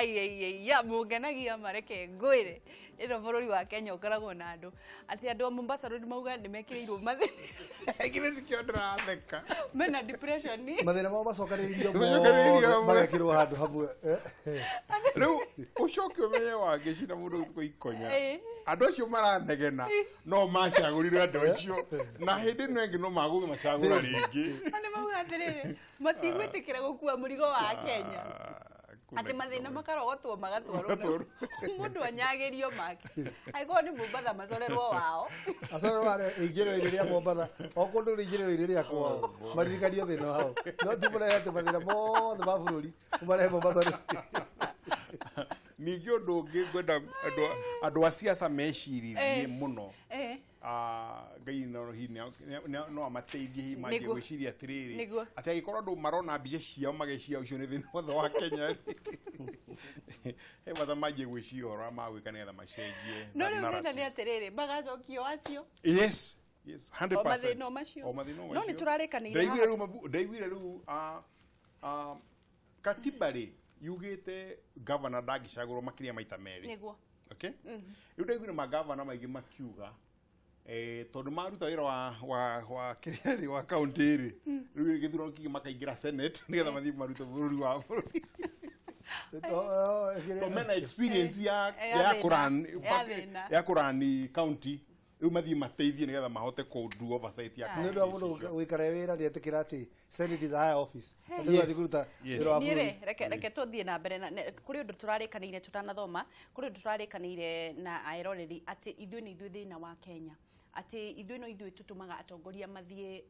Ai ai ai ya mũngenagia mareke ngwĩre ĩno bũrũri wa Kenya ũkoragwo na andũ atĩ andũ a Mombasa Road mauga nĩ mekĩrĩirwo mathĩna. Githĩ tikĩo ndĩratheka. Mena depression. Mathĩna mao macokanĩrĩirio Macokanĩrĩirio mothe hamwe. magekĩrwo handũ hamwe. Rĩu ũcoke ũmenye wangĩcina mũndũ ũtukũ ikonya. Eh. Andũ acio maranegena no macagũrire andũ acio na hĩndĩ ĩno ĩngĩ no magũmacagũra rĩngĩ. Nĩ mauga atĩrĩrĩ matigwĩtĩkĩra gũkua mũrigo wa Kenya. Atĩ mathĩna makarogotwo magatwarwo Magatwarwo. mũndũ anyagĩrio make angĩkorwo nĩ Mombatha macorerwo wao. Acorerwo arĩa rĩingĩrĩro-inĩ rĩa Mombatha o kũndũ rĩingĩrĩro-inĩ rĩa kwao maririkanio thĩna wao no ti mũrehe atĩ mathĩna mothe ma bũrũri ũmarehe Mombatha rĩ. Ningĩ ũndũ ũngĩ ngwenda andũ a siasa mecirithie mũno. Ngai no hihi no amateithie hihi manjie Nĩguo. gwĩciria atĩrĩrĩ Nĩguo. atĩ angĩkorwo andũ marona mbica ciao mageciria ũcio nĩ thĩna wothe wa Kenya he bata manjie gwĩciria ũhoro ũrĩa magwĩka nĩgetha macenjie No that rĩu thĩna nĩ narrative. atĩrĩrĩ magacokio acio. Yes, yes, 100%. O mathĩna o macio. O mathĩna o No macio. nĩ tũrarĩkanĩire Ndaiguire haha. rĩu ndaiguire rĩu katiba rĩ yugĩte governor ndangĩcagũrwo makĩria maita merĩ. Nĩguo. Okay? Rĩu ndaiguire magavana maingĩ makiuga tondũ maruta wĩra wa kĩrĩa rĩ wa county rĩ rĩu gĩthurano kĩngĩ makaingĩra senate nĩgetha mathiĩ marute bũrũri wa bũrũri. Tondũ mena experience ya Ya ya thĩna. kũrani Ya thĩna. ya kũrani county rĩu mathiĩ mateithie nĩgetha mahote kũ do oversight ya Nĩ ũndũ wa mũndũ gũikara wĩra nĩ etĩkĩra atĩ Senate is a higher office. Atĩ rĩu athiĩ kũruta Yes. wĩra wa Niĩ bũrũri. rĩ reke tũthiĩ na mbere kũrĩ ũndũ tũrarĩkanĩire tũtanathoma kũrĩ ũndũ tũrarĩkanĩire na eroreri atĩ ithuĩ nĩ ithuĩ thĩna wa Kenya atĩ ithuĩ no ithuĩ tũtũmaga atongoria mathiĩ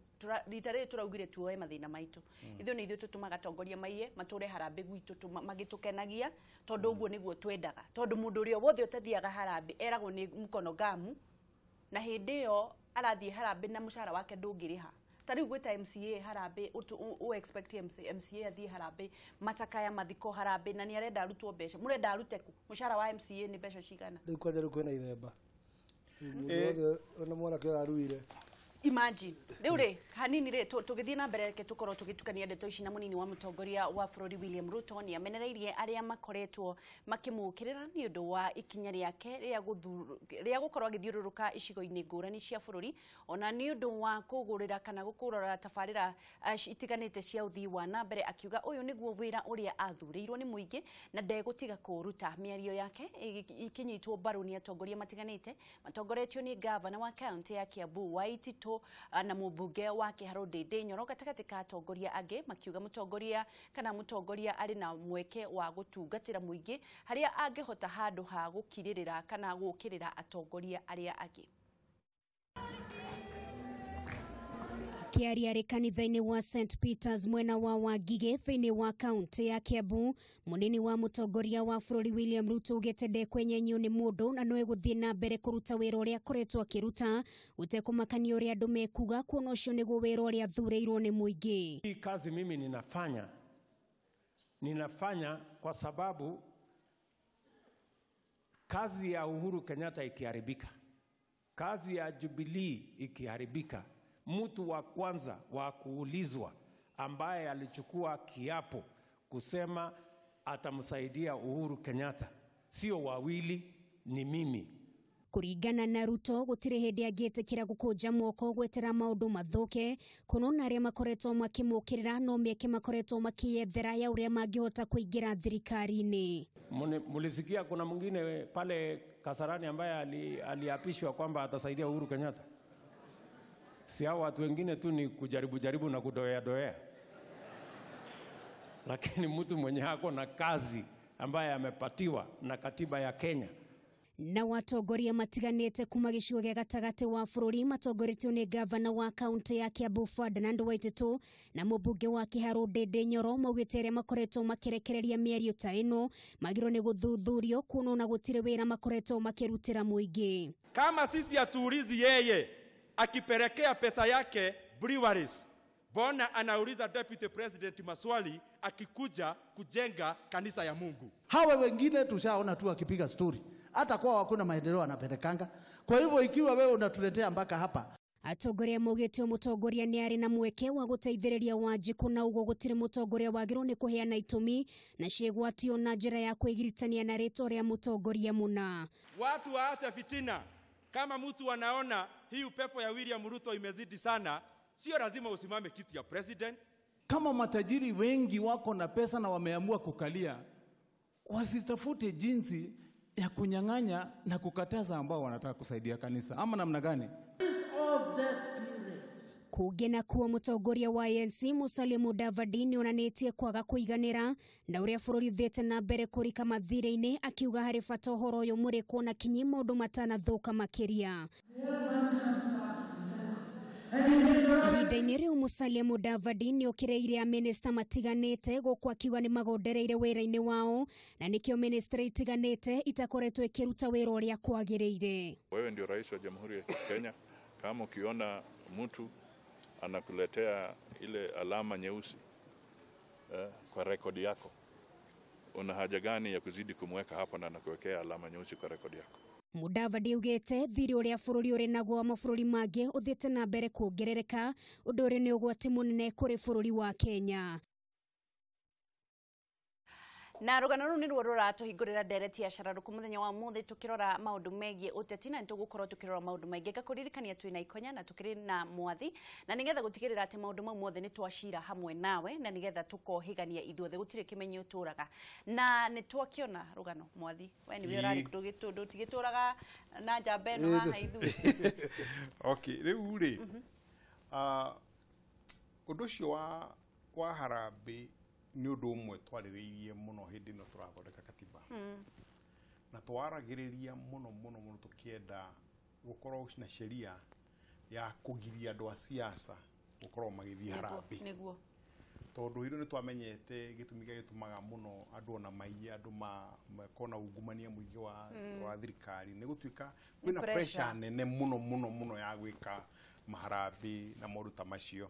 rita rĩrĩ tũraugire tuoe mathĩna maitũ ithuĩ nĩ ithuĩ tũtũmaga atongoria maiye matũre harambĩ gwitũ magĩtũkenagia tondũ ũguo nĩguo twendaga tondũ mũndũ ũrĩa wothe ũtathiaga harambĩ eragwo nĩ mkono ngamu na hĩndĩ ĩyo arathiĩ harambĩ na mũcara wake ndũngĩrĩha ta rĩu gwĩta MCA harambĩ ũ expect MCA athiĩ harambĩ macakaya mathiko harambĩ na nĩ arenda arutwo mbeca mũrenda arute kũ mũcara wa MCA nĩ mbeca cigana Rĩu kwanja rĩu kwĩna ithemba. Mũndũ wothe ona mwanake ũraruire. Imagine rĩu rĩ hanini rĩ tũgĩthiĩ na mbere reke tũkorwo tũgĩtukania ndeto ici na mũnini wa mũtongoria wa bũrũri William Ruto nĩ amenereirie arĩa makoretwo makĩmũkĩrĩra nĩ ũndũ wa ikinya rĩake rĩa gũkorwo agĩthiũrũrũka icigo-inĩ ngũrani cia bũrũri ona nĩ ũndũ wa kũgũrĩra kana kũrora tabarĩra itiganĩte cia ũthii wa na mbere akiuga ũyũ nĩguo wĩra ũrĩa athurĩirwo nĩ mũingĩ na ndegũtiga kũũruta. Mĩario yake ĩkĩnyitwo mbaru nĩ atongoria matiganĩte matongoretio nĩ gavana wa kaunti ya Kiambu Waititu na mũmbunge wa Kĩharũ Ndĩndĩ Nyoro gatagatĩ ka atongoria angĩ makiuga mũtongoria kana mũtongoria arĩ na mweke wa gũtungatĩra mũingĩ harĩa angĩhota handũ ha gũkirĩrĩra kana gũũkĩrĩra atongoria arĩa angĩ. Akĩaria arĩ kanitha-inĩ wa St Peters mwena wa Wangigĩ thĩinĩ wa kaunti ya Kiambu mũnini wa mũtongoria wa bũrũri William Ruto augĩte ndekwenyenyio nĩ mũndũ na no egũthiĩ na mbere kũruta wĩra ũrĩa akoretwo akĩruta gũtekũmakania ũrĩa andũ mekuga kuona ũcio nĩguo wĩra ũrĩa athurĩirwo nĩ mũingĩ. Hii kazi mimi ninafanya kwa sababu kazi ya Uhuru Kenyatta ikiharibika, kazi ya Jubilee ikiharibika, mtu wa kwanza wa kuulizwa ambaye alichukua kiapo kusema atamsaidia Uhuru Kenyatta sio wawili, ni mimi. Kũringana na Ruto gũtirĩ hĩndĩ angĩtĩkĩra gũkũnja moko gwetera maũndũ mathũke kuona ona arĩa makoretwo makĩmũkĩrĩra no mĩeke makoretwo makĩyethera ya ũrĩa mangĩhota kũingĩra thirikari-inĩ. Mulisikia kuna mwingine pale Kasarani ambaye aliapishwa kwamba atasaidia Uhuru Kenyatta. Si hao watu wengine tu ni kujaribu jaribu na kudoea doea. Lakini mtu mwenye hako na kazi ambaye amepatiwa na katiba ya Kenya. Na watongoria matiganĩte kuma gĩcigo gĩa gatagatĩ wa bũrũri matongoretio nĩ gavana wa kaunti ya Kiambu Ferdinand Waititu na mũmbunge wa Kĩharũ Ndĩndĩ Nyoro maugĩte arĩa makoretwo makĩrekereria mĩario ta ĩno magĩrĩirwo nĩ gũthuthurio kuona ona gũtirĩ wĩra makoretwo makĩrutĩra mũingĩ. Kama sisi hatuulizi yeye akipelekea pesa yake breweries, bona anauliza deputy president maswali akikuja kujenga kanisa ya Mungu. Hawa wengine tushaona tu akipiga story, hata kwao hakuna maendeleo anapelekanga. Kwa hivyo ikiwa wewe unatuletea mpaka hapa. Atongoria maugĩte mũtongoria nĩ arĩ na mweke wa gũteithĩrĩria Wanjikũ na ũguo gũtirĩ mũtongoria wagĩrĩirwo nĩ kũheana itũmi na ciĩgwatio na njĩra ya kwĩgiritania na rĩtwa rĩa mũtongoria mũna. Watu waache fitina. Kama mtu anaona hii upepo ya William Ruto imezidi sana, sio lazima usimame kiti ya president. Kama matajiri wengi wako na pesa na wameamua kukalia, wasitafute jinsi ya kunyang'anya na kukataza ambao wanataka kusaidia kanisa, ama namna gani? Kũngĩ nakuo mũtongoria wa ANC Musalia Mudavadi nĩonanĩtie kwaga kũiganĩra na ũrĩa bũrũri ũthiĩte na mbere kũrika mathirĩ-inĩ, akiuga harĩ bata ũhoro ũyũ mũrĩkwo na kinyi maũndũ matanathũka makĩria. Ihinda-inĩ rĩu Musalia Mudavadi nĩokĩrĩire amĩnĩsta matiganĩte gũkũ akiuga nĩ magondereire wĩra-inĩ wao na nĩkĩo mĩnĩstrĩ itiganĩte itakoretwo ĩkĩruta wĩra ũrĩa kwagĩrĩire. Wewe ndio rais wa Jamhuri ya Kenya. Kama ukiona mtu anakuletea ile alama nyeusi kwa rekodi yako, una haja gani ya kuzidi kumweka hapo na anakuwekea alama nyeusi kwa rekodi yako? Mudavadi augĩte thirĩ ũrĩa bũrũri ũrĩ naguo wa mabũrũri mangĩ ũthiĩte na mbere kuongerereka, ũndũ ũrĩa nĩ ũgwati mũnene kũrĩ bũrũri wa Kenya. Na rũgano rũu nĩruo rũratũhingũrĩra ndereti ya cararũkũ mũthenya wa ũmũthĩ tũkĩrora maũndũ megiĩ ũteti na nĩtũgũkorwo tũkĩrora maũndũ maingĩ. Ngakũririkania twĩna Ikonya na tũkĩrĩ na Mwathi, na nĩgetha gũtigĩrĩra atĩ maũndũ mau mothe nĩtwacira hamwe nawe na nĩgetha tũkohĩgania ithuothe, gũtirĩ kĩmenyi ũtũraga. Na nĩtwakĩona rũgano Mwathi, we nĩwe ũrarĩ ndũtigĩtũraga na njamba ĩno haha ithuĩ. Okay, rĩu rĩ ũndũ ũcio wa harambĩ nĩ ũndũ ũmwe twarĩrĩirie mũno hĩndĩ ĩno tũrathondeka katiba. Na twaragĩrĩria mũno mũno mũno tũkĩenda gũkorwo na sheria ya kũgiria andũ a siasa gũkorwo magĩthiĩ harambĩ. Nĩguo. Tondũ hĩndĩ nĩ twamenyete gĩtũmi kĩrĩa gĩtũmaga mũno andũ ona maiye andũ makorwo na ungumania mũingĩ wa thirikari nĩ gũtuĩka kwĩna pressure nene mũno mũno mũno ya gwĩka maharambĩ na maũndũ ta macio.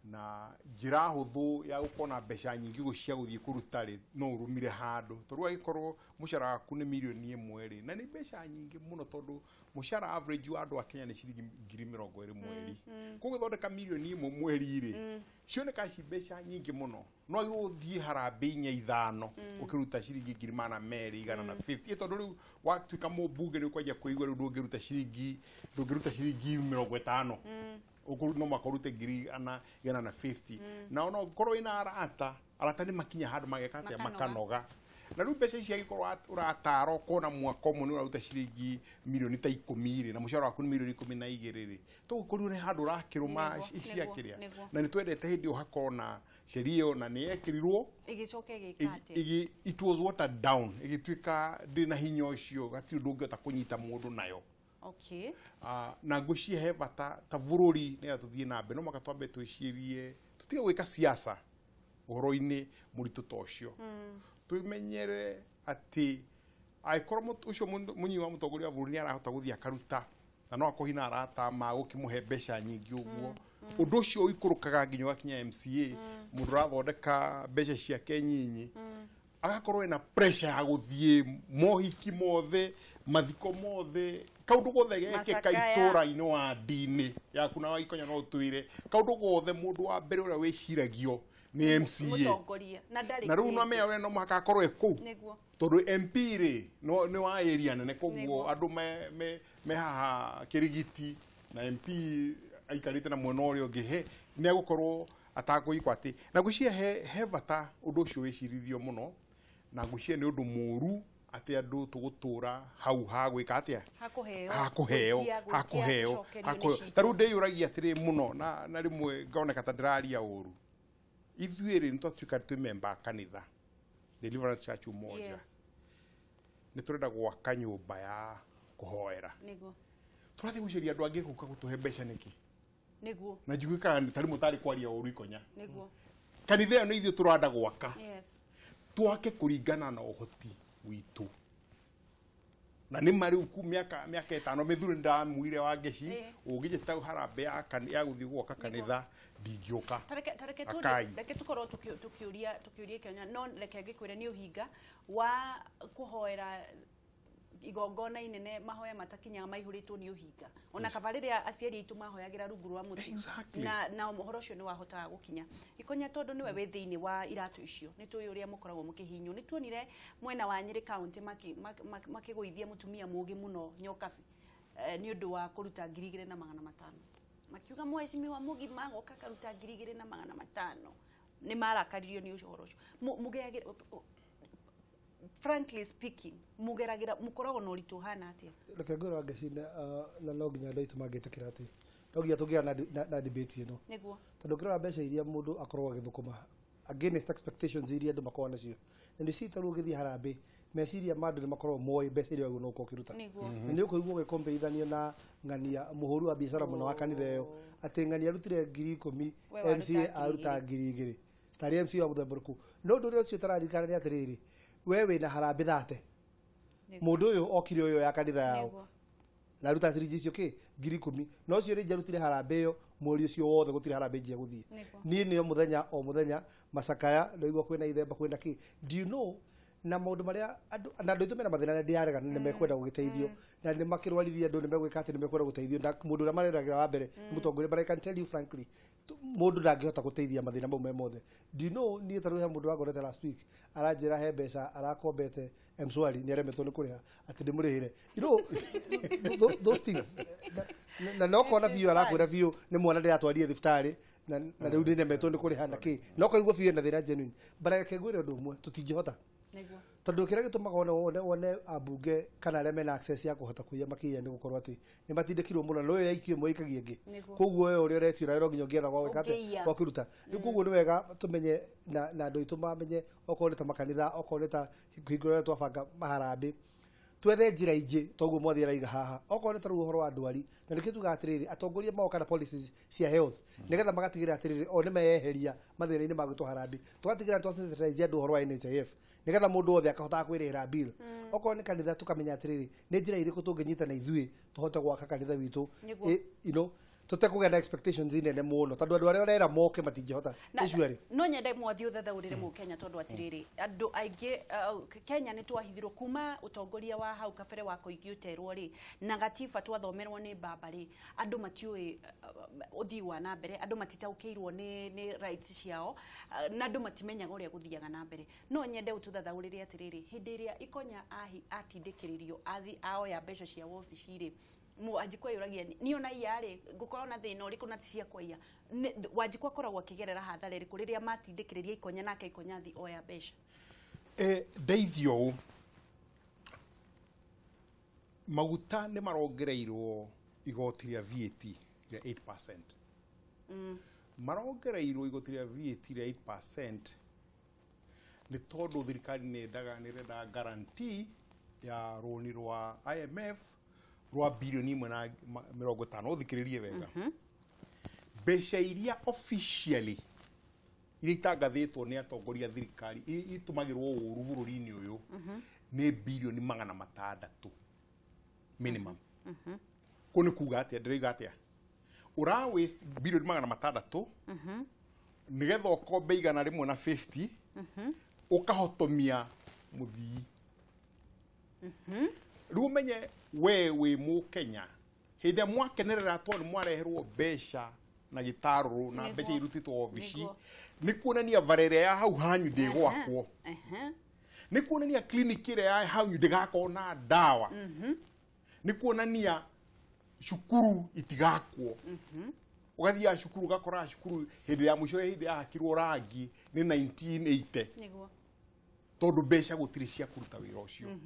Na njĩra hũthũ ya gũkorwo na mbeca nyingĩ ũguo cia gũthiĩ kũruta rĩ, no ũrũmire handũ tondũ angĩkorwo mũcara waku nĩ mirioni 1 rĩ, na nĩ mbeca nyingĩ mũno tondũ mũcara average wa andũ a Kenya nĩ ciringi 20,000 mweri. Koguo ũgĩthondeka mirioni 1 mweri rĩ, cioneka ci mbeca nyingĩ mũno, no agĩrĩirwo ũthiĩ harambĩ 4 5 ũkĩruta ciringi 250. Tondũ rĩu watuĩka mũmbunge nĩ ũkwanjia kũigua rĩu ndũngĩruta ciringi 50. No mũhaka ũrute 450. Na ona ũngĩkorwo wĩna arata, arata nĩ makinya handũ mageka atĩa, makanoga. Na rĩu mbeca ici angĩkorwo ũratara ũkona mwaka ũmwe nĩ ũraruta ciringi mirioni ta 10 rĩ, na mũcara waku nĩ mirioni 12 rĩ, tũgũkorirwo nĩ handũ ũrakĩrũma cia kĩrĩa. Na nĩ twendete hĩndĩ ĩyo hakorwo na sheria ĩyo na nĩ yekĩrirwo ĩgĩcoka ĩgĩka atĩa? It was watered down, ĩgĩtuĩka ndĩrĩ na hinya ũcio, gatirĩ ũndũ ũngĩhota kũnyita mũndũ nayo. Okay. Na ngwĩciria he bata ta bũrũri nĩgetha tũthiĩ na mbere no mũhaka twambe twĩcirie tũtige gwĩka siasa ũhoro-inĩ mũritũ ta ũcio. Tũmenyere atĩ angĩkorwo ũcio mũnyinyi wa mũtongoria wa bũrũri nĩ arahota gũthiĩ akaruta na no akorwo hinya arata magũkĩmũhe mbeca nyingĩ ũguo, ũndũ ũcio ũikũrũkaga nginya ũgakinya MCA, mũndũ ũrathondeka mbeca ciake nyinyi agakorwo ena pressure ya gũthiĩ mohiki mothe, mathiko mothe, kaũndũ gothe gekĩka itũra-inĩ wa ndini yaku na Waikonya no ũtwĩre kaũndũ gothe mũndũ wa mbere ũrĩa wĩciragio nĩ MCA. Na rĩu no amenya we no mũhaka akorwo e kũu tondũ MP rĩ nĩ wa area nene, koguo andũ me haha Kĩrigiti na MP aikarĩte na mwena ũrĩa ũngĩ he nĩ egũkorwo atakũigua atĩ. Na ngwĩciria he bata ũndũ ũcio wĩcirithio mũno, na ngwĩciria nĩ ũndũ mũũru atĩ andũ tũgũtũra hau ha gwĩka atĩa, hakũheo hakũheo. Ta rĩu ndĩyũragia atĩrĩ mũno na rĩmwe ngoneka ta ndĩraria ũru, ithuĩ rĩ nĩtwatuĩka twĩ memba a kanitha Deliverance Church Umoja, nĩ tũrenda gwaka nyũmba ya kũhoera, tũrathiĩ gũcaria andũ angĩ gũka gũtũhe mbeca nĩkĩ? Nĩguo. Na njiguĩkaga ta rĩmwe tarĩ kwaria ũru Ikonya. Nĩguo. Kanitha ĩyo nĩ ithuĩ tũrenda gwaka. Twake kũringana na ũhoti witũ. Na nĩ ma rĩu mĩaka 5 mĩthure ndamuire wa ngeci ũngĩnjĩta harambĩ ya gũthiĩ gwaka kanitha ndingĩũka. Reke tũkorwo tũkĩũria Kenya, no reke ngĩkwĩre nĩ ũhinga wa kũhoera Igongona inene mahoya matakinyaga maihũrĩtwo nĩ ũhinga ona kaba rĩrĩa aciari aitũ mahoyagĩra rungu rwa mũtĩ na ũhoro ũcio nĩ wahotaga gũkinya. Ikonya tondũ nĩwe wĩ thĩinĩ wa iratũ icio nĩ tũĩ ũrĩa mũkoragwo mũkĩhinywo. Nĩ tuonire mwena wa Nyĩrĩ County makĩgũithia mũtumia mũũgĩ mũno Nyokabi nĩ ũndũ wa kũruta 2,500 makiuga mheshimiwa mũgima agoka akaruta 2,500. Nĩ marakaririo nĩ ũhoro ũcio. Mũgeragĩra, frankly speaking, mũgeragĩra mũkoragwo na ũritũ ũhana atĩa? Reke ngwĩre Wangeci, na no nginya andũ aitũ mangĩtĩkĩra atĩ no nginya tũngĩgĩa na debate ĩno. Nĩguo. Tondũ ũngĩrora mbeca iria mũndũ akoragwo agĩthũkũma against expectations iria andũ makoragwo nacio, na nĩ ci tarĩu ũgĩthiĩ harambee, meciria ma andũ nĩ makoragwo moĩ mbeca iria wagĩrĩirwo gũkorwo ũkĩruta. Na nĩ ũkũigua ũgĩkombeithania na ng'ania mũhũri wa biacara mũno wa kanitha ĩyo atĩ ng'ania arutire 10,000, MCA aruta 2,000 tarĩ MCA wa mũthemba ũrĩkũ. No ũndũ ũrĩa ũcio ũtararirikana nĩ atĩrĩrĩ, we wĩna harambee thate, mũndũ ũyũ okire ũyũ ya kanitha yao na aruta ciringi icio kĩ 10,000, no ũcio rĩngĩ arutire harambee ĩyo mweri ũcio wothe gũtirĩ harambee ĩngĩ egũthiĩ. Niĩ nĩyo mũthenya o mũthenya macakaya ndaigua kwĩna ithemba kwĩna kĩ, do you know, na maũndũ marĩa andũ na andũ aitũ mena mathĩna na ndĩraregana nĩ mekwenda gũgĩteithio na nĩ makĩrwarithia andũ nĩ megwĩka atĩ nĩ mekwenda gũteithio na mũndũ ũrĩa mareragĩra wa mbere nĩ mũtongoria. But I can tell you frankly, mũndũ ndangĩhota gũteithia mathĩna mau me mothe. Do you know, niĩ ta rĩu he mũndũ wangorete last week aranjĩra he mbeca arakombete M-Shwari nĩ aremetwo nĩ kũrĩha atĩ ndĩmũrĩhĩre, you know, those things na no kona biũ arakwĩra biũ nĩ mwana ndĩratwarire thibitarĩ na rĩu nĩnemetwo nĩ kũrĩha na kĩ, no kaigua biũ ena thĩna genuine. But reke ngwĩre ũndũ ũmwe, tũtingĩhota. Tondũ kĩrĩa gĩtũmaga wone ambunge kana arĩa mena access ya kũhota kũiya makĩiya nĩ gũkorwo atĩ nĩ matindĩkirwo mũno na ũyũ yaikio ĩmwe ĩikagia ĩngĩ, koguo we ũrĩa ũretio nawe no nginya ũngĩetha gwa gwĩka atĩa gwa kũruta. Rĩu koguo nĩ wega tũmenye na andũ aitũ mamenye okorwo nĩ ta makanitha, okorwo nĩ ta hingo ĩrĩa twabanga maharambĩ, twethe njĩra ingĩ toguo mwathi araiga haha, okorwo nĩ ta rĩu ũhoro wa ndwari, na nĩkĩo tugaga atĩrĩrĩ atongoria magoka na policies cia health nĩgetha magatigĩrĩra atĩrĩrĩ o nĩ meyeheria mathĩna-inĩ ma gwĩtwo harambee, tũgatigĩrĩra nĩ twasensitize andũ ũhoro wa NHIF nĩgetha mũndũ wothe akahotaga kwĩrĩhĩra bill. Okorwo nĩ kanitha tũkamenya atĩrĩrĩ nĩ njĩra irĩkũ tũngĩnyita na ithuĩ tũhote gwaka kanitha witũ, you know, tũtekũgĩa na expectations inene mũno tondũ andũ arĩa ũrera moke matingĩhota. No nyende mwathi ũthathaũrĩre mũkenya tondũ atĩrĩrĩ andũ aingĩ Kenya nĩ twahithirwo kuma ũtongoria wa hau kabere wa Koigi ũterwo rĩ na gatiba twathomerwo nĩ baba rĩ, andũ matiũĩ ũthii wa na mbere, andũ matitaũkĩirwo nĩ rights ciao na andũ matimenyaga ũrĩa gũthiaga na mbere. No nyende ũtũthathaũrĩre atĩrĩrĩ hĩndĩ ĩrĩa Ikonya atindĩkĩrĩrio athi aoya mbeca cia wabici rĩ, Wanjikũ ayũragia niĩ ona iya rĩ ngũkorwo na thĩna ũrĩkũ na ti cia kwaiya. Wanjikũ akoragwo akĩgerera hathara ĩrĩkũ rĩrĩa matindĩkĩrĩria Ikonya nake Ikonya athi oya mbeca? Ndeithio ũũ, maguta nĩ marongereirwo igoti rĩa VAT rĩa 8%. Marongereirwo igoti rĩa VAT rĩa 8% nĩ tondũ thirikari nĩ ĩrendaga guarantee ya rũni rwa IMF rwa bilioni 1.50. Ũthikĩrĩrie wega, mbeca iria officially iria itangathĩtwo nĩ atongoria thirikari itũmagĩrwo ũru bũrũri-inĩ ũyũ nĩ bilioni 600 minimum. Kũu nĩ kuga atĩa? Ndĩroiga atĩa? Ũra waste bilioni 600 nĩgetha ũkombe 150 ũkahotomia mũthii. Rĩu ũmenye we wĩ mũkenya hĩndĩ ĩrĩa mwakenerera tondũ mwareherwo mbeca na gĩtarũrũ na mbeca irutĩtwo wabici, nĩ kuonania bara ĩrĩa ya hau hanyu ndĩgwakwo, nĩ kuonania clinic ĩrĩa ya hanyu ndĩgakorwo na ndawa, nĩ kuonania cukuru itigakwo. Ũgathiaga cukuru ũgakora cukuru hĩndĩ ya mũico hĩndĩ yahakirwo rangi nĩ 1980 tondũ mbeca gũtirĩ cia kũruta wĩra ũcio.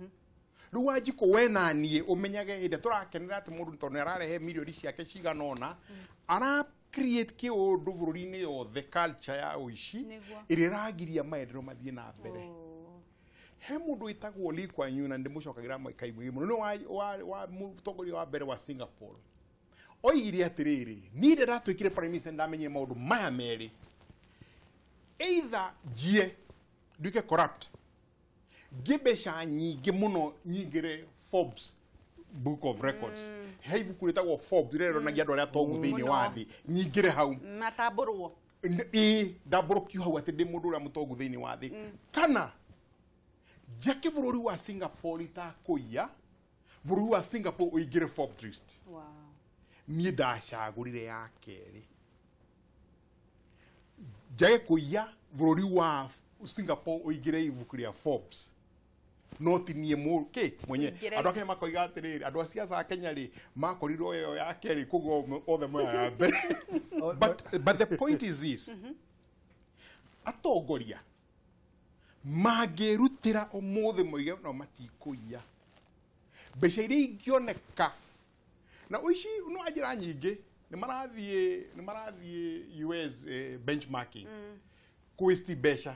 Rĩu Wanjikũ we na niĩ ũmenyage hĩndĩ tũrakenera atĩ mũndũ tondũ nĩ ararehe mirioni ciake cigana ũna, ara create kĩũndũ bũrũri-inĩ yothe culture ya ũici ĩrĩa ĩragiria maendereo mathiĩ na mbere. He mũndũ wĩtagwo Lee Kuan Yew na ndĩmũcokagĩra kaingĩ mũno, nĩ wa mũtongoria wa mbere wa Singapore. Oigire atĩrĩrĩ, niĩ rĩrĩa ndatuĩkire prime minister ndamenyire maũndũ maya merĩ, either njie nduĩke corrupt ngĩ mbeca nyingĩ mũno nyingĩre Forbes Book of Records, he ibuku rĩtagwo Forbes rĩrĩa rĩronagia andũ arĩa atongu thĩinĩ wa thĩ, nyingĩre hau matambũrwo, ĩĩ ndambũrũkio hau atĩ ndĩ mũndũ ũrĩa mũtongu thĩinĩ wa thĩ, kana njake bũrũri wa Singapore itakũiya Bũrũri wa Singapore ũingĩre Forbes list. Wow. Niĩ ndacagũrire ya kerĩ njage kũiya bũrũri wa Singapore ũingĩre ibuku rĩa Forbes no ti niĩ mwenye andũ a Kenya makoiga atĩrĩrĩ andũ a siasa a Kenya rĩ makorirwo ĩyo ya kerĩ koguo othe moya ya mbere. But the point is this, atongoria mangĩrutĩra ũmũthĩ moige no matikũiya mbeca iria ingĩoneka na ũici no njĩra nyingĩ nĩ marathiĩ US benchmarking kũ-waste mbeca.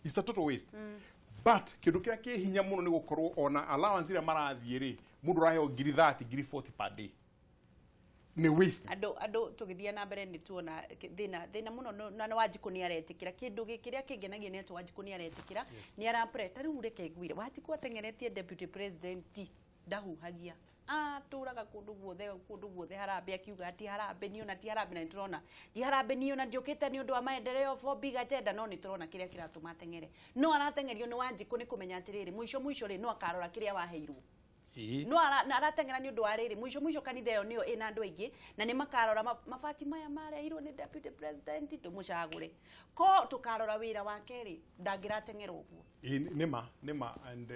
It's a total waste. But kĩndũ kĩrĩa kĩ hinya mũno nĩ gũkorwo ona allowance ĩrĩa marathiĩ rĩ mũndũ ũraheo ngiri 30 ngiri 40 per day nĩ waste. Andũ tũgĩthiĩ na mbere nĩ tuona thĩna mũno na Wanjikũ nĩ aretĩkĩra kĩndũ kĩrĩa kĩngenagia nĩ atĩ Wanjikũ nĩ aretĩkĩra nĩ arapre ta rĩu reke ngwĩre Wanjikũ ateng'eretie deputy president ndahuhagia atũraga kũndũ guothe harambee akiuga ti harambee niĩ ona ti harambee na nĩtũrona ti harambee niĩ ona ndiũkĩte nĩ ũndũ wa maendeleo for big agenda no nĩtũrona kĩrĩa kĩratũma ateng'ere no arateng'erio nĩ Wanjikũ nĩ kũmenya atĩrĩrĩ mũico mũico rĩ no akarora kĩrĩa waheirwo no arateng'era nĩ ũndũ wa rĩrĩ mũico mũico kanitha ĩyo nĩyo ĩna andũ aingĩ na nĩ makarora mabati maya mareheirwo nĩ deputy president tũmũcagũre ko tũkarora wĩra wake rĩ ndangĩrateng'era ũguo. Nĩma and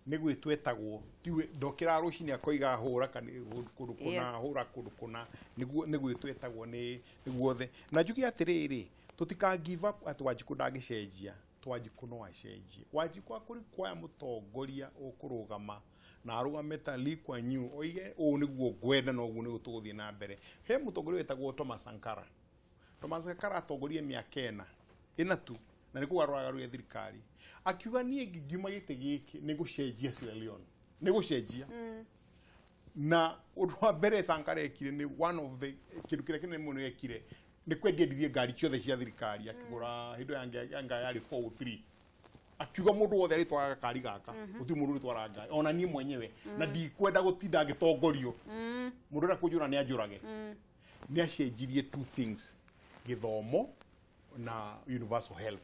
nĩ gwĩtwetagwo tiwe ndokĩra rũcinĩ akoiga hũra kũndũ kũna hũra kũndũ kũna nĩ gwĩtwetagwo nĩ guothe na njuge atĩrĩrĩ tũtika give up atĩ Wanjikũ ndangĩcenjia Wanjikũ no acenjie Wanjikũ akũri kwaya mũtongoria ũkũrũgama na arũgame ta Lee Kuan Yew oige ũũ nĩguo ngwenda na ũguo nĩguo tũgũthiĩ na mbere. He mũtongoria wĩtagwo Thomas Sankara. Thomas Sankara atongorie mĩaka ĩna tu na nĩ kũgarũra thirikari akiuga niĩ ngiuma gĩtĩ gĩkĩ nĩ gũcenjia Sierra Leone nĩ gũcenjia na ũndũ wa mbere Sankara ekire nĩ one of the kĩndũ kĩrĩa kĩnene mũno ekire nĩ kwendia endirie ngari ciothe cia thirikari akĩgũra hĩndĩ ĩyo yanga yarĩ 403 akiuga mũndũ wothe arĩtwaraga gakari gaka gũtirĩ mũndũ ũrĩtwaraga ngari ona niĩ mwenyewe na ndikwenda gũtinda ngĩtongorio mũndũ ũrĩa kũnjũra nĩ anjũrage. Nĩ acenjirie two things, gĩthomo na universal health.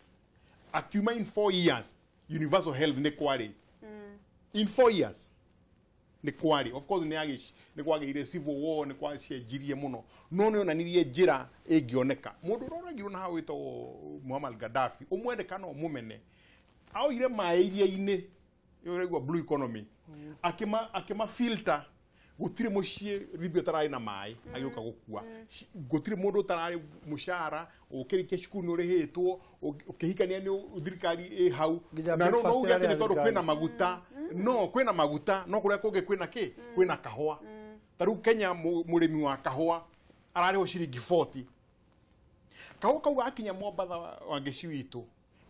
Akiuma in 4 years universal health nĩ kwarĩ in 4 years nĩ kwarĩ. Of course nĩ kwagĩire civil war nĩ kwacenjirie mũno no nĩ onanirie njĩra ĩngĩoneka. Mũndũ ũrĩa ũragirwo na hau wĩtagwo Muammar Gaddafi ũmwende kana ũmũmene aoire maĩ iria-inĩ ũraigua blue economy akĩma filter gũtirĩ mũciĩ Libya ũtararĩ na maĩ agĩũka gũkua gũtirĩ mũndũ ũtararĩ mũcara ũkĩrĩkia cukuru nĩ ũrĩhĩtwo ũkĩhikania nĩ thirikari ĩ hau na no uge atĩ nĩ tondũ kwĩna maguta no kwĩna maguta no kũrĩa kũngĩ kwĩna kĩ kwĩna kahũa. Ta rĩu Kenya mũrĩmi wa kahũa ararĩhwo ciringi 40 kahũa kau gakinya Mombatha wa Ngĩci witũ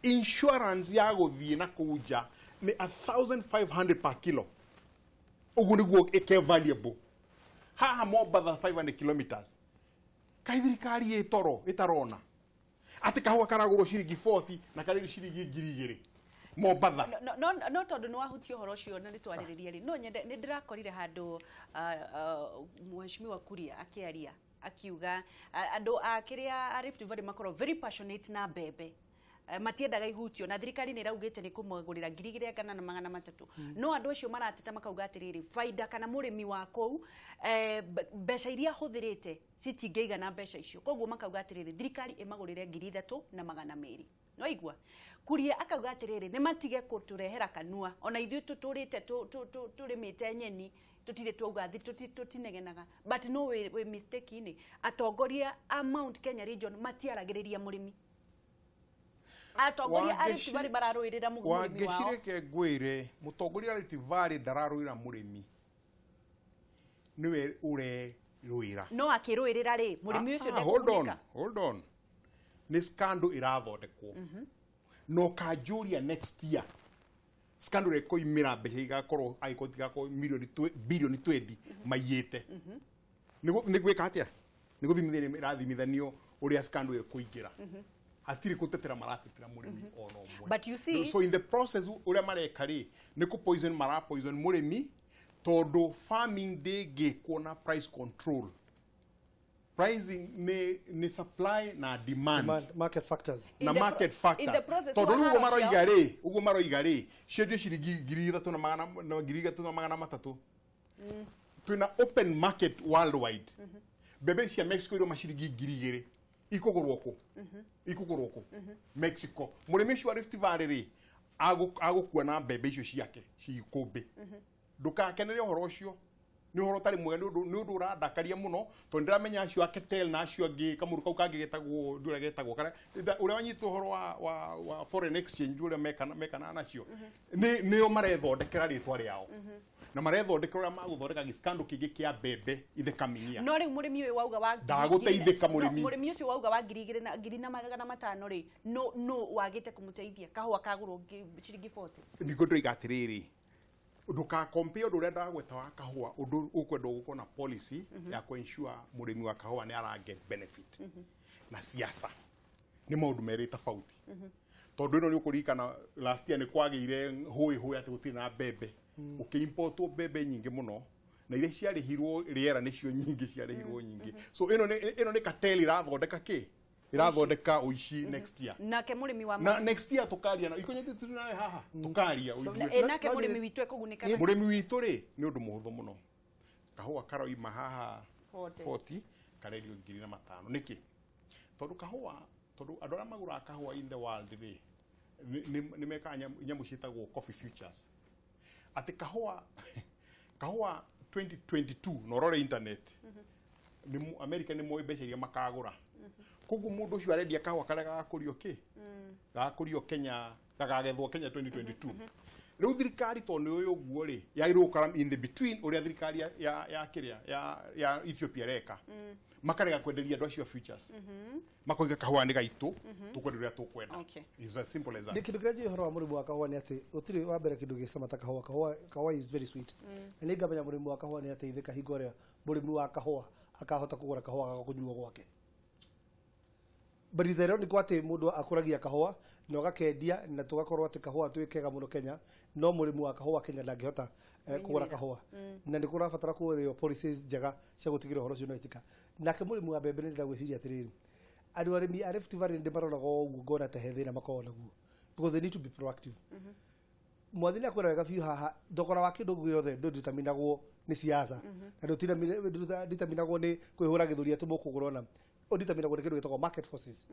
insurance ya gũthiĩ na kũu nja nĩ 1500 per kilo ũguo nĩguo ĩke valuable haha Mombatha 500 kilometers kaĩ thirikari ĩ toro ĩtarona atĩ kahũa karagũrwo ciringi 40 na karĩ ciringi 2000 Mombatha. No tondũ nĩ wahutia ũhoro ũcio na nĩtwarĩrĩria rĩ no nyende nĩ ndĩrakorire handũ Mheshimiwa Kuria akĩaria akiuga andũ a kĩrĩa a Rift Valley makorwo very passionate na mbembe matiendaga ihutio na thirikari nĩ ĩraugĩte nĩ kũmagũrĩra 2300 no andũ acio marateta makauga atĩrĩrĩ faida kana mũrĩmi wa kũu mbeca iria ahũthĩrĩte citingĩigana mbeca icio koguo makauga atĩrĩrĩ thirikari ĩmagũrĩre 3200 no igua Kuria akauga atĩrĩrĩ nĩ matige kũtũrehera kanua ona ithuĩ tũtũrĩte tũrĩmĩte nyeni tũtirĩ twauga tũtinegenaga but no wĩ mistake-inĩ atongoria a Mount Kenya region matiaragĩrĩria mũrĩmi atongoria a Rift Valley mararũĩrĩra mũrĩmi wao. Wangeci reke ngwĩre mũtongoria wa Rift Valley ndararũĩra mũrĩmi nĩwe ũrerũĩra no akĩrũĩrĩra rĩ mũrĩmi ũcio ndekũgunĩka. Hold on nĩ scandal ĩrathondekwo no kanjũria next year scandal ĩrĩa ĩkoimĩra mbeca igakorwo angĩkorwo itigakorwo milioni bilioni 20 maiyĩte nĩ gwĩka atĩa nĩ gũthimithania ĩrathimithanio ũrĩa scandal ĩkũingĩra hatirĩ gũtetera maratetera mũrĩmi ona ũmwe. But you see, so in the process ũrĩa mareka rĩ nĩ kũ poison mara poison mũrĩmi tondũ farming ndĩngĩkwo na price control. Pricing ni supply na demand, market factors na market factors tondũ rĩu ũguo maroiga rĩ ciendio ciringi 3300 Twina open market worldwide. Mbembe cia Mexico iroma ciringi 2000 ikugurwo ku ikugurwo ku Mexico. Mũrĩmi ũcio wa Rift Valley rĩ agũkua na mbembe icio ciake ciikũmbĩ. Ndũkakenere ũhoro ũcio, nĩ ũhoro ũtarĩ mwega, nĩ ũndũ ũrandakaria mũno tondũ ndĩramenya acio a Ketel na acio angĩ kamũndũ kau kangĩ getagwo ndũrĩa getagwo karĩa ũrĩa wanyitwo ũhoro wa foreign exchange ũrĩa mekana nacio nĩo marethondekera rĩtwa rĩao na marethondekera ũrĩa magũthondeka gĩskando kĩngĩ kĩa mbembe in the coming year. No rĩu mũrĩmi ũyũ wauga wa ndagũteithĩka mũrĩmi. Mũrĩmi ũcio wauga wa 2500 rĩ no wagĩte kũmũteithia kahũa kagũrwo ciringi 40. Nĩguo ndĩroiga atĩrĩrĩ, ndũkakompare ũndũ ũrĩa ndagweta wa kahũa ũndũ ũkwenda gũkorwo na policy ya kũ-ensure mũrĩmi wa kahũa nĩ ara get benefit na siasa nĩ maũndũ merĩ tofauti. Tondũ ĩno nĩ ũkũririkana last year nĩ kwagĩire hũĩ hũĩ atĩ gũtirĩ na mbembe, ũkĩimportwo mbembe nyingĩ mũno na iria ciarĩhirwo rĩera nĩcio nyingĩ ciarĩhirwo nyingĩ. So ĩno nĩ cartel ĩrathondeka kĩ ĩrathondeka ũici next year. Nake mũrĩmi wa na next year tukaria na ikonyete turi nawe haha tukaria ũigue. Nake mũrĩmi witũ ekũgunĩka. Mũrĩmi witũ rĩ nĩ ũndũ mũhũthũ mũno. Kahũa karoima haha 40 karendio 2500. Nĩkĩ? Tondũ kahũa, tondũ andũ arĩa magũraga kahũa in the world rĩ nĩ mekaga nyamũ ciĩtagwo coffee futures. Atĩ kahũa 2022 na ũrore internet America nĩ moĩ mbeca iria makagũra. Koguo mũndũ ũcio arendia kahũa karĩa gagakũrio kĩ gagakũrio Kenya, gakagethwo Kenya 2022. Rĩu thirikari tondũ nĩ ũyũ ũguo rĩ yagĩrĩirwo gũkora in the between ũrĩa thirikari ya kĩrĩa ya Ethiopia ĩreka. Makarega kwenderia andũ acio futures. Makoiga kahũa nĩ gaitũ tũkwenda ũrĩa tũkwenda. It's as simple as that. Kĩndũ kĩrĩa njũĩ ũhoro wa mũrĩmi wa kahũa nĩ atĩ gũtirĩ wa mbere kĩndũ gĩcama ta kahũa. Kahũa is very sweet. Na nĩ ngamenya mũrĩmi wa kahũa nĩ ateithĩka hingo ĩrĩa mũrĩmi wa kahũa akahota kũgũra kahũa ga kũnyuo gwake. But it's ironic atĩ mũndũ akũragia kahũa na ũgakendia na tũgakorwo atĩ kahũa twĩ kega mũno Kenya, no mũrĩmi wa kahũa Kenya ndangĩhota kũgũra kahũa. Na nĩ kũrabatara kũrĩo policies njega cia gũtigĩrĩra ũhoro ũcio nĩwekĩka. Nake mũrĩmi wa mbembe nĩ ndĩrenda gwĩciria atĩrĩrĩ, andũ arĩmi a Rift Valley ndĩmaroraga o ũguo ngona ta he thĩna makoragwo naguo because they need to be proactive. Mwathi nĩ akwĩra wega biũ haha thogora wa kĩndũ gĩothe ndũditaminagwo nĩ siasa na ndũditaminagwo nĩ kwĩhũra gĩthũri atĩ mũkũgũra ona ũditaminagwo nĩ kĩndũ gĩtagwo market forces.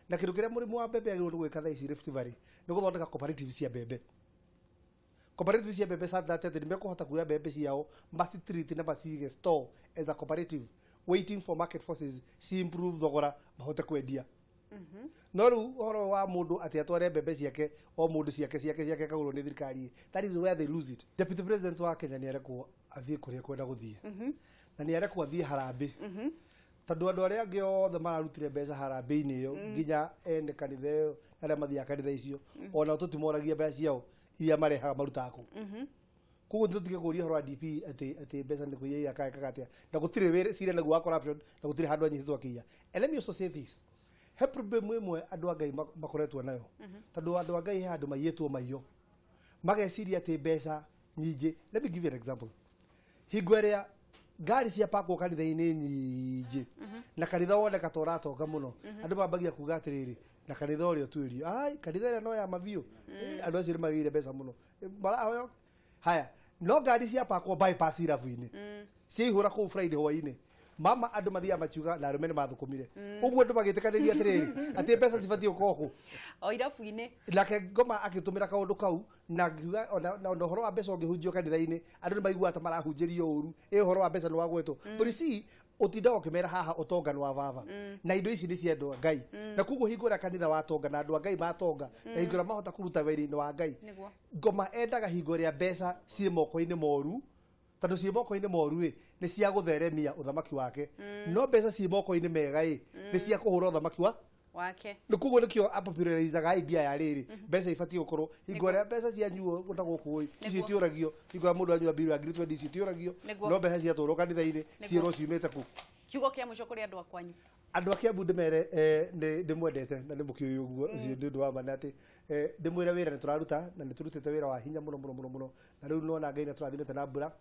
Na kĩndũ kĩrĩa mũrĩmi wa mbembe agĩrĩirwo nĩ gwĩka thaa ici Rift Valley nĩ gũthondeka cooperative cia mbembe. Cooperative cia mbembe such that atĩ nĩmekũhota kuoya mbembe ciao macitreat na macige store as a cooperative waiting for market forces ci improve thogora mahote kwendia. No rĩu ũhoro wa mũndũ atĩ atware mbembe ciake o mũndũ ciake ciake ciake akagũrwo nĩ thirikari, that is where they lose it. Deputy President wa Kenya nĩ arekwo athiĩ kũrĩa kwenda gũthiĩ na nĩ arekwo athiĩ harambĩ tondũ andũ arĩa angĩ othe mararutire mbeca harambĩ-inĩ ĩyo nginya ene kanitha ĩyo arĩa mathiaga kanitha icio onao tũtimoragia mbeca ciao iria marehaga marutaga kũ. Koguo tũtige kũria ũhoro wa DP atĩ mbeca nĩ kũiya ekaga atĩa na gũtirĩ wĩra cira naguo wa corruption na gũtirĩ handũ anyitĩtwo akĩiya. And let me also say this, he problem ĩmwe andũ a Ngai makoretwo nayo tondũ andũ a Ngai he handũ maiyĩtwo maiyo mageciria atĩ mbeca nyingĩ. Let me give you an example. Hingo ĩrĩa ngari ciapakwo kanitha-inĩ nyingĩ na kanitha woneka ta ũratonga mũno, andũ mambagia kuga atĩrĩrĩ, na kanitha ũrĩa ũtuĩrio ai kanitha ĩrĩa no ya mabiũ, andũ acio nĩ magĩire mbeca mũno marahoyo haya. No ngari ciapakwo bypass irabu-inĩ ciaihũra kũu Friday hwaĩ-inĩ, mama andũ mathiaga makiuga na arũme nĩ mathũkũmire ũguo andũ magĩtĩkanĩria atĩrĩrĩ atĩ mbeca cibatiĩ gũkorwo kũ o irabu-inĩ. Nake Ngoma akĩtũmĩra kaũndũ kau na akiuga ona ũhoro wa mbeca ũngĩhunjio kanitha-inĩ andũ nĩ maiguaga ta marahunjĩrio ũru, ĩ ũhoro wa mbeca nĩ wagwetwo. But you see, ũtindaga ũkĩmera haha ũtonga nĩ wa baba na indo ici nĩ cia andũ a Ngai, na koguo hingo ĩrĩa kanitha watonga na andũ a Ngai matonga na hingo ĩrĩa mahota kũruta wĩra-inĩ wa Ngai, Ngoma endaga hingo ĩrĩa mbeca ciĩ moko-inĩ moru tondũ ciĩ moko-inĩ moru ĩ nĩ cia gũtheremia ũthamaki wake, no mbeca ciĩ moko-inĩ mega ĩ nĩ cia kũhũra ũthamaki wake. Nĩ koguo nĩkĩo apopularizaga idea ya rĩrĩ mbeca ibatiĩ gũkorwo hingo ĩrĩa mbeca cianyuo na gũkũ ĩ icio itiũragio, hingo ĩrĩa mũndũ anyua mbiru ya 20,000 icio itiũragio, no mbeca ciatwarwo kanitha-inĩ ciĩrwo ciumĩte kũ. Kiugo kĩa mũico kũrĩ andũ a kwanyu. Andũ a Kiambu ndĩmere ndĩmwendete na ndĩmũkĩũĩ ũguo ũcio nĩ ũndũ wa ma nĩ atĩ ndĩmwĩre wĩra nĩ tũraruta na nĩ tũrutĩte wĩra wa hinya mũno mũno mũno mũno na rĩu nĩwona Ngai nĩ tũrathimĩte na mbura.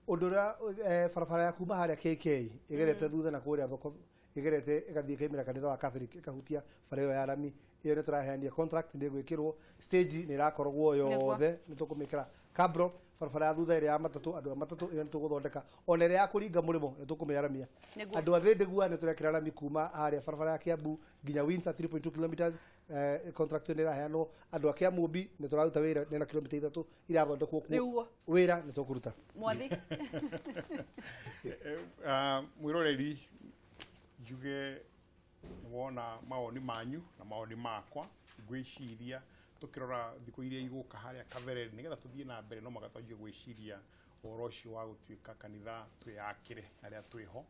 Ũndũ ũrĩa barabara ya kuma harĩa KK ĩgerete thutha na kũrĩa thoko ĩgerete ĩgathiĩ ĩkaimĩra kanitha wa Catholic ĩkahutia bara ĩyo ya rami, ĩyo nĩ tũraheania contract nĩ ĩgwĩkĩrwo stage nĩ ĩrakorogwo yothe nĩ tũkũmĩkĩra Kabro barabara ya thutha ĩrĩa ya matatũ, andũ a matatũ ĩyo nĩ tũgũthondeka, ona ĩrĩa ya kũringa mũrĩmo nĩ tũkũmĩaramia. Andũ a Thĩndĩgua nĩ tũrekĩra rami kuma harĩa barabara ya Kiambu nginya Windsor 3.2 kilometers, contract nĩ ĩraheanwo. Andũ a Kĩamũmbi nĩ tũraruta wĩra nĩ na kilomita 3 irathondekwo kuo, wĩra nĩ tũkũruta. Mwathi. Mwĩroreri, njuge wona mawoni manyu na mawoni makwa, ngwĩciria tukirora thikũ iria igũka harĩa kabere nĩgetha tũthiĩ na mbere no mũhaka twanjie gwĩciria ũhoro ũcio wa gũtuĩka kanitha twĩyakĩre harĩa twĩho,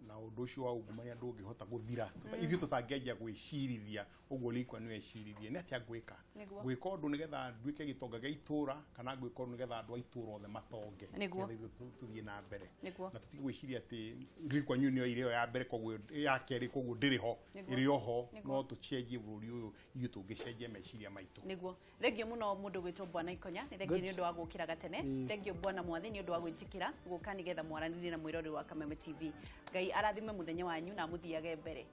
na ũndũ ũcio wa ungumania ndũngĩhota gũthira ithuĩ tũtangĩanjia gwĩcirithia ũguo Lee Kuan Yew eciririe nĩ atĩa ngwĩka, ngwĩka ũndũ nĩgetha nduĩke gĩtonga gĩa itũra kana ngwĩka ũndũ nĩgetha andũ a itũra othe matonge, nĩgetha ithuĩ tũthiĩ na mbere na tũtige gwĩciria atĩ Lee Kuan Yew nĩyo ĩrĩ ya mbere koguo ya kerĩ koguo ndĩrĩ ho, ĩrĩ oho, no tũcenjie bũrũri ũyũ ithuĩ tũngĩcenjia meciria maitũ. Nĩguo. Thengio mũno mũndũ gwĩtwo Bwana Ikonya, nĩ thengio nĩ ũndũ wa gũkĩra gatene, thengio Bwana Mwathi nĩ ũndũ wa gwĩtĩkĩra gũka nĩgetha mwaranĩrie na mwĩroreri wa Kameme TV. Ngai arathime mũthenya wanyu na amũthiage mbere.